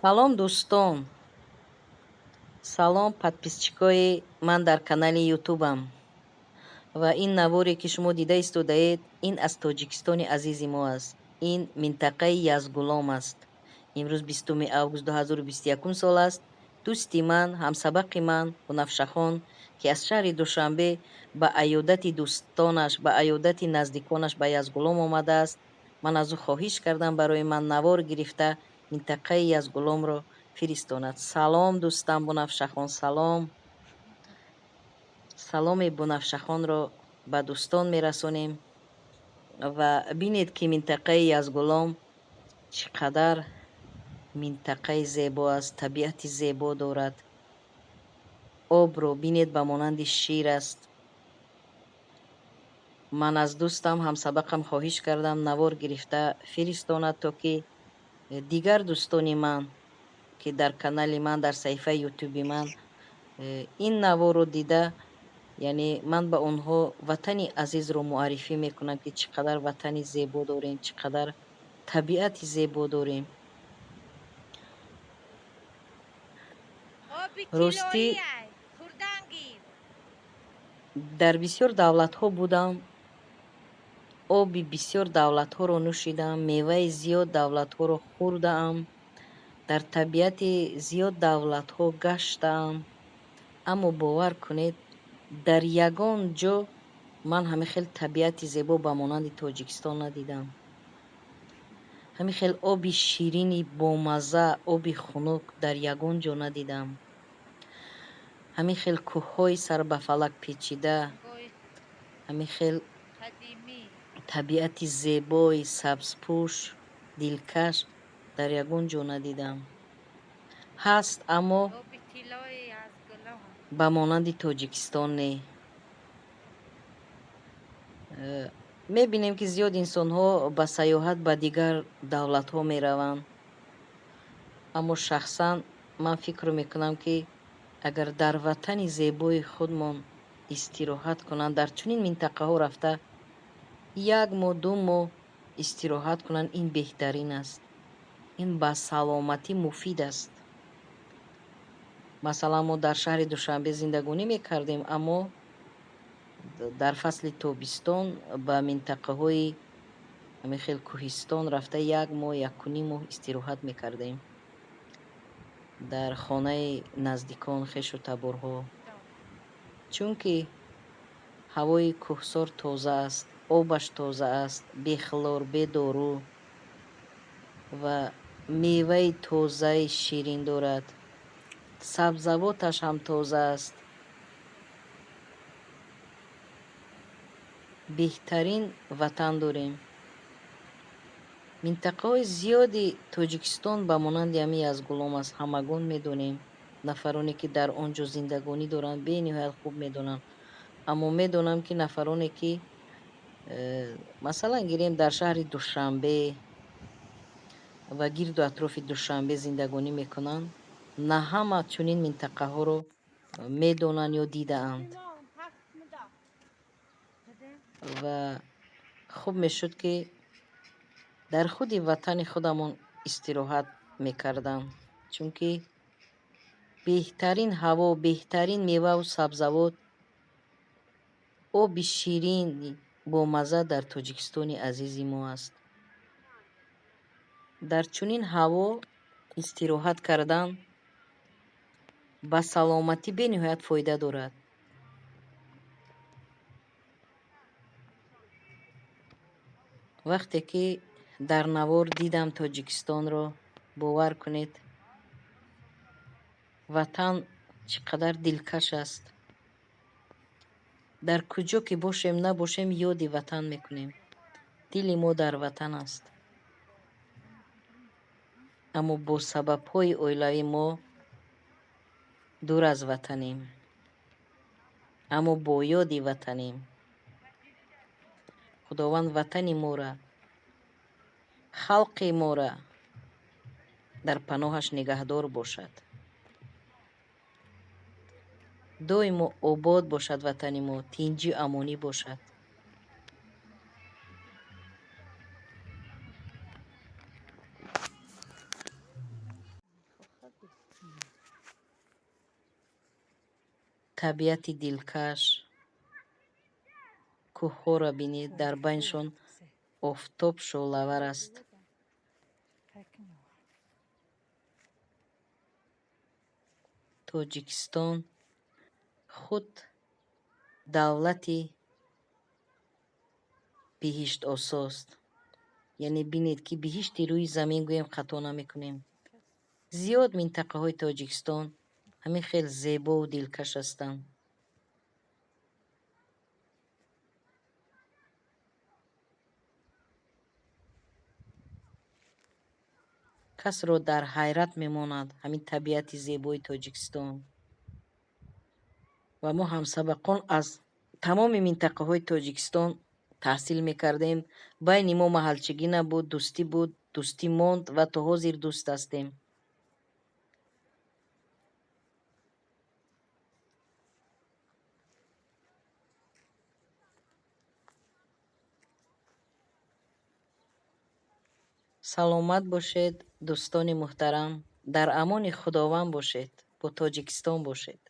Салом, дӯстон, салом, подписчикои ман дар канали Ютубам. Ва ин наворе, ки шумо дида истодаед, ин аз Тоҷикистони азизи мо аст. Ин минтақаи Язгулом аст. Имрӯз 20 август 2021 сол аст. Дӯсти ман, ҳамсабақи ман Бунафшахон, ки аз шаҳри Душанбе ба аёдати дӯстонаш, ба аёдати наздиконаш ба Язгулом омадааст, ман аз ӯ хоҳиш кардам, барои ман навор гирифта минтақаи Язгуломро фиристонад. Салом, дӯстам Бунафшахон, салом. Саломи Бунафшахонро ба дӯстон мерасонем. Ва бинед, ки минтақаи Язгулом чӣ қадар минтақаи зебо аст, табиати зебо дорад. Обро бинед, ба монанди шир аст. Ман аз дӯстам, ҳамсабақам хоҳиш кардам, навор гирифта фиристонад, то ки дигар дӯстони ман, ки дар канали ман, дар саҳифаи Ютуби ман ин наворро дида, яъне ман ба онҳо ватани азизро муаррифӣ мекунам, ки чӣ қадар ватани зебо дорем, чӣ қадар табиати зебо дорем. Ростӣ, дар бисёр давлатҳо будам, оби бисёр давлатҳоро нӯшидаам, меваи зиёд давлатҳоро хӯрдаам, дар табиати зиёд давлатҳо гаштаам, аммо бовар кунед, дар ягон ҷо ман ҳамин хел табиати зебо ба монанди Тоҷикистон надидам. Ҳамин хел оби ширини бомазза, оби хунук дар ягон ҷо надидам. Ҳамин хел кӯҳҳои сар ба фалак печида, ҳамин хел табиати зебои сабзпӯш, дилкаш дар ягон ҷо надидам. Ҳаст, аммо ба монанди Тоҷикистон не. Мебинем, ки зиёд инсонҳо ба сайёҳат ба дигар давлатҳо мераванд, аммо шахсан ман фикр мекунам, ки агар дар ватани зебои худмон истироҳат кунанд, дар чунин минтақаҳо рафта як моҳ, 2 моҳ истироҳат кунанд, ин беҳтарин аст, ин ба саломатӣ муфид аст. Масалан, мо дар шаҳри Душанбе зиндагонӣ мекардем, аммо дар фасли тобистон ба минтақаҳои ҳамин хел кӯҳистон рафта як моҳ, якуним моҳ истироҳат мекардем дар хонаи наздикон, хешу таборҳо, чунки ҳавои кӯҳсор тоза аст, обаш тоза аст, бехлор, бедору ва меваи тозаи ширин дорад, сабзавоташ ҳам тоза аст. Беҳтарин ватан дорем. Минтақаҳои зиёди Тоҷикистон ба монанди ҳамин Язгулом аст, ҳамагон медонем. Нафароне, ки дар он ҷо зиндагонӣ доранд, бениҳоят хуб медонанд. Аммо медонам, ки нафароне, ки масалан гирем, дар шаҳри Душанбе ва гирду атрофи Душанбе зиндагонӣ мекунанд, на ҳама чунин минтақаҳоро медонанд ё дидаанд. Ва хуб мешуд, ки дар худи ватани худамон истироҳат мекардам, чунки беҳтарин ҳаво, беҳтарин меваву сабзавот, оби ширини бомазза дар Тоҷикистони азизи мо аст. Дар чунин ҳаво истироҳат кардан ба саломатӣ бениҳоят фоида дорад. Вақте ки дар навор дидам Тоҷикистонро, бовар кунед, ватан чӣ қадар дилкаш аст. Дар куҷо ки бошем, набошем, ёди ватан мекунем. Дили мо дар ватан аст, аммо бо сабабҳои оилавӣ мо дур аз ватанем, аммо бо ёди ватанем. Худованд ватани моро, халқи моро дар паноҳаш нигаҳдор бошад. Доимо обод бошад ватани мо, тинҷию амонӣ бошад. Табиати дилкаш, кӯҳҳоро бинед, дар байншон офтоб шӯълавар аст. Тоҷикистон худ давлати биҳиштосост. Яъне бинед, ки биҳишти рӯи замин гӯем, хато намекунем. Зиёд минтақаҳои Тоҷикистон ҳамин хел зебову дилкаш ҳастанд. Касро дар ҳайрат мемонад ҳамин табиати зебои Тоҷикистон. Ва мо ҳамсабақон аз тамоми минтақаҳои Тоҷикистон таҳсил мекардем. Байни мо маҳалчигӣ набуд, дӯстӣ буд, дӯстӣ монд ва то ҳозир дӯст ҳастем. Саломат бошед, дӯстони муҳтарам, дар амони Худованд бошед, бо Тоҷикистон бошед.